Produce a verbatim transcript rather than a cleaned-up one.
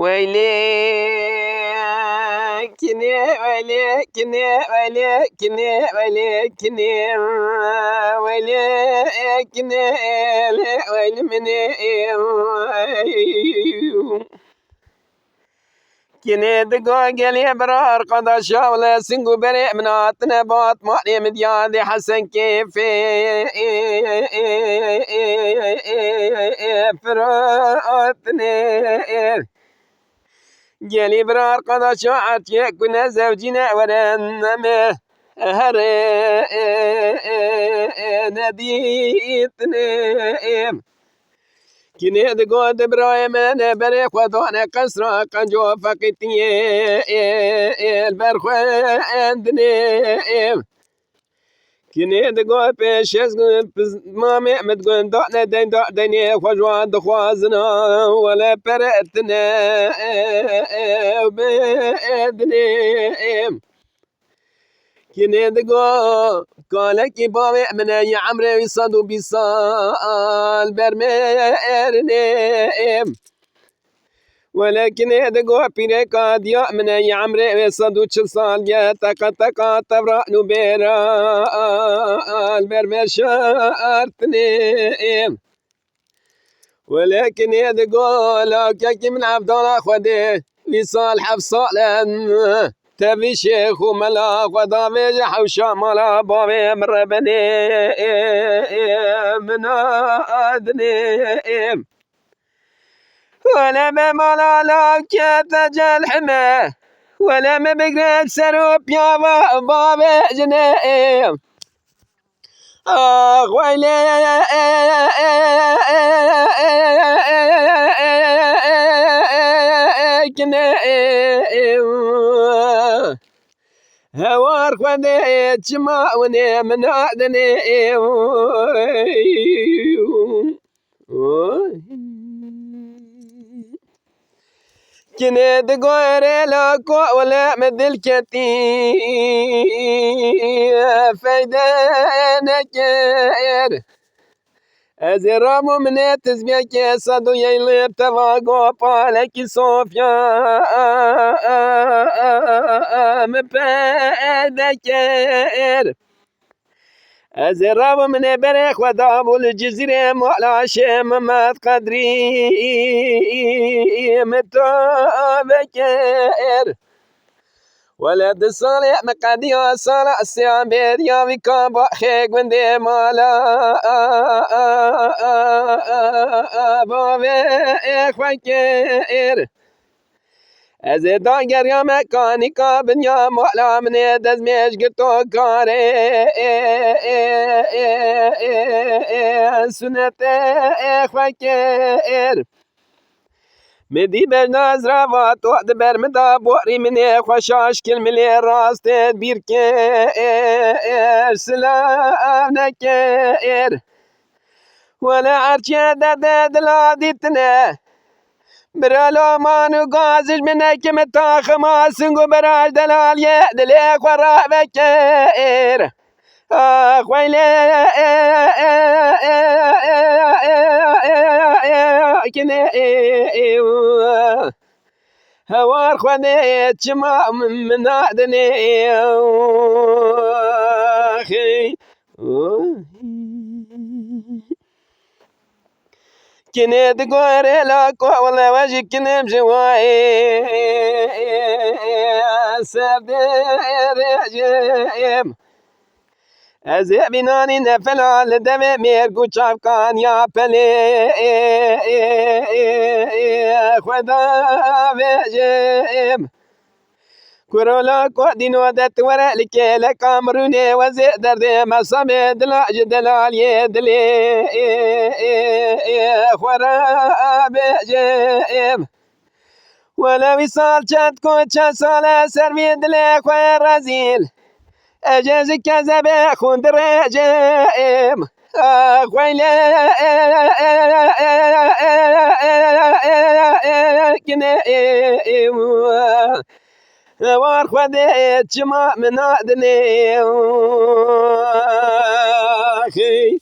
Weylê kinê, weylê kinê, weylê kinê, weylê kinê, weylê kinê, weylê minê. Kinê digo gelê bira arkadaşa wile sing û berê min hatine Batmanê min diyadê Hesen kêfê firatine. Gelî bira arkadaşa ertiyê ku ne zewcîne were neme herê nedîtine. Kinê digot birayê min berê xwe dane qesra qenco feqîtiyê li ber xwe endinê. Kinê digot pêş ez mamê min digot dane deyn da deynê xwe ji wan dixwazina wele pere tine ew bidinê. Kinê digo kalekî bavê min e, yê emrê wî sed û bîst sal ber mêrnê. Wele kinê digo pîreka diya min e, yê emrê wê sed û çil sal ye, teqa teqa tevran û bêra ber meşartinê. Wele kinê digo lakekî min evdana Xwedê, vî sal heft sal e, tevî şêx û mela xwe davêje hewşa mala bavê min re benê min adinê. Wele me mala lawke te celhime. Wele me bigre ser û piyava bavê jinê. Ax weylê kinê. Hewar Xwedê çima winê min adinê. Kinê digore la ku wele me dil ketî feyde nekir. Ez ê ramo minê tizbiyekê sed û yeyli teva go palekî sofya min peyde kir. Ez ê ravo min ê berê xwe dabû li Cizîrê mala Şêx Mimed Qedrî min tavê kir. Wele di salê min qediya sala siyan bêriya vî ka baxê gundê mala bavê xwe kir. Ez ê dageriya me kanîka binya mala min ê destmêj girto karê sunetê xwe kir. Min dî bejna zrava to di ber min da borî min ê xwe şaş kil milê rastê bîr kir silav nekir. Wele erçiye derdê dila dîtine. Bira loman û gazij min nekim taxima sing û beraj delaliyê dilê xwe ravekir. Ax weylê kinê. Hewar Xwedê çima min nadinê. Kinê digore la ku wele we jî kinim ji wayê ser dirêjim. Ez ê bînanî nefela li devê mêrg û çavkan ya pelê xwe davêjim. Kurola ku dîno de tu were li kêleka mirûnê wezê derdê mesamê dila ji delaliyê dilê xwe re bêjim. Wele wî sal çend ku çend sal e ser vî dilê xwe rezîl. Ez ê ji kezebê xûn dirêjim. Ax weylê kinê. War Xwedê çima min nadinê. Axî.